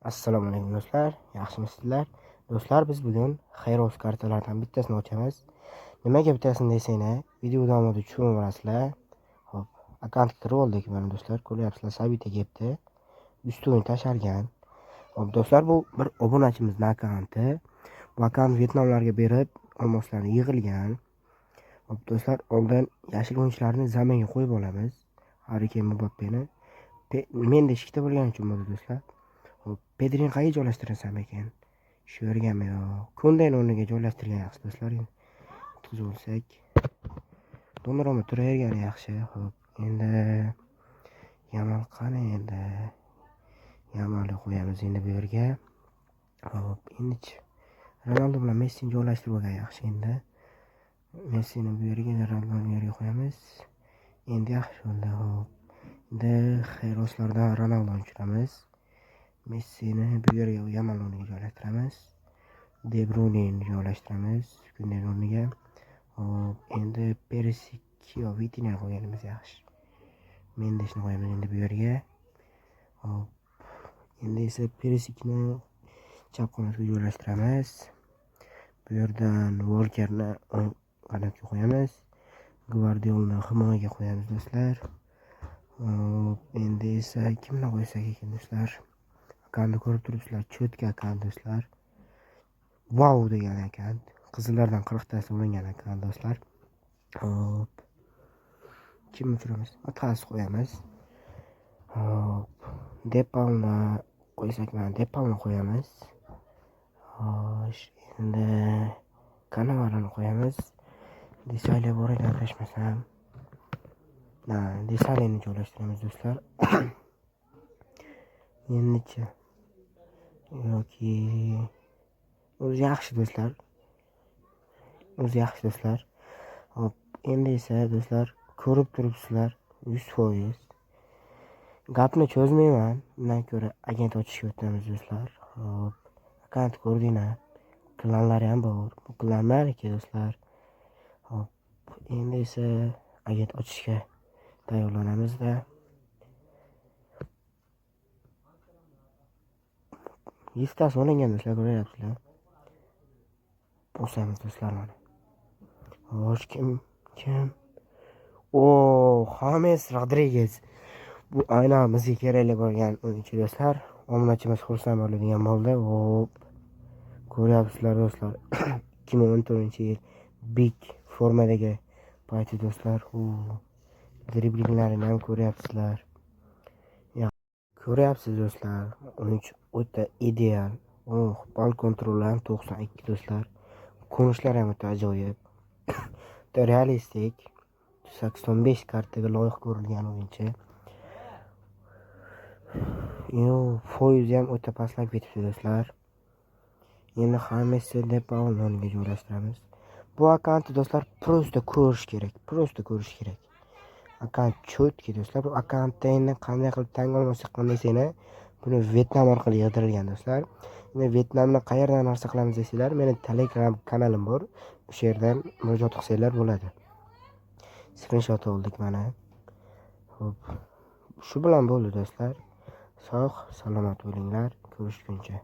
Assalomu alaykum do'stlar, yaxshimisizlar? Do'stlar, biz bugun Heroes kartalaridan bittasini ochamiz. Nimaga bittasini desanglar, video davomida tushunib olasizlar. Xo'p, akkauntga kirib oldik mana do'stlar, ko'ryapsizlar, Sabita kelibdi. 100 o'yin tashalgan. Xo'p, do'stlar, bu bir obunachimizning akkaunti. Bu akkaunt Vyetnamlarga berib, olmoslarni yig'ilgan. Xo'p, do'stlar, oldin yashil o'yinchilarni zaminga qo'yib olamiz. Harri Keyn, Mbappeni. Menda ikkita bo'lgani uchun bo'ldi do'stlar. Xo'p, Pedrini qayerga joylashtirsam ekan? Shu yergami yo? Kundeni o'rniga joylashtirgan yaxshi do'stlar. Endi o'tkazib olsak. Donnarumma turavergani yaxshi. Xo'p, endi Yamal qani endi? Yamalni qo'yamiz endi bu yerga. Xo'p, endichi Ronaldo bilan Messini joylashtirib olgan yaxshi endi. Messini bu yerga, Ronaldoni bu yerga qo'yamiz. Endi yaxshi bo'ldi. Xo'p. Endi Heroslardan Ronaldoni tushiramiz. Messini bu yerga Yamal o'rniga joylashtiramiz. De Bruyne'ni joylashtiramiz Kundeni o'rniga. Xo'p, endi Perisic yo Vitinha qo'yganimiz yaxshi. Mendesni qo'yamiz endi bu yerga. Xo'p, endi esa Perisicni chap qanotga joylashtiramiz. Bu yerdan Walkerni o'ng qanotga qo'yamiz. Gvardiolni himoyaga qo'yamiz do'stlar. Xo'p, endi esa kimni qo'ysak ekan do'stlar? Akkauntni ko'rib turibsizlar, чёткий akkaunt do'stlar. Vau degan akkaunt. Qizillardan 40 tasi olingan akkaunt do'stlar. Xo'p. Kimni tushiramiz? Atlas qo'yamiz. Xo'p, Depalni qo'ysak, mana Depalni qo'yamiz. Xo'sh, endi Cannavaro'ni qo'yamiz. Desali bor edi adashmasam. Ha, Desalini joylashtiramiz do'stlar. Endichi yoki o'zi yaxshi do'stlar. O'zi yaxshi do'stlar. Xo'p, endi esa do'stlar, ko'rib turibsizlar 100%. Gapni cho'zmayman. Undan ko'ra agent ochishga o'tamiz do'stlar. Xo'p, akkaunt ko'rdinglar. Klanlari ham bor. Bu klan maniki do'stlar. Xo'p, endi esa agent ochishga tayyorlanamizda. Yettitasi olingan do'stlar, ko'ryapsizlar. Bosamiz do'stlar mana. Xo'sh, kim? Kim? O, James Rodriguez. Bu aynan bizga kerakli bo'lgan o'yinchi do'stlar. Omonatchimiz xursand bo'ladigan bo'ldi. Hop. Ko'ryapsizlar do'stlar. 2014-yil big formadagi payti do'stlar. U driblinglarini ham ko'ryapsizlar. Ko'ryapsiz do'stlar. O'yinchi o'ta ideal. Oh, bal kontroli ham 92 do'stlar. Ko'rinishlari ham o'ta ajoyib. O'ta realistik. 85 kartaga loyiq ko'rilgan o'yinchi. Yo, foizi ham o'ta pastlab ketibdi do'stlar. Endi Hamesni Depalni o'rniga joylashtiramiz. Bu akkauntni do'stlar просто ko'rish kerak, просто ko'rish kerak. Akkaunt чёткий do'stlar. Bu akkauntda endi qanday qilib tanga olmasak qanday desanglar, buni Vyetnam orqali yig'dirilgan do'stlar. Endi Vyetnamni qayerdan narsa qilamiz desanglar, meni Telegram kanalim bor. O'sha yerdan murojaat qilsanglar bo'ladi. Skrinshot oldik mana. Xo'p. Shu bilan bo'ldi do'stlar. Sog', salomat bo'linglar. Ko'rishguncha.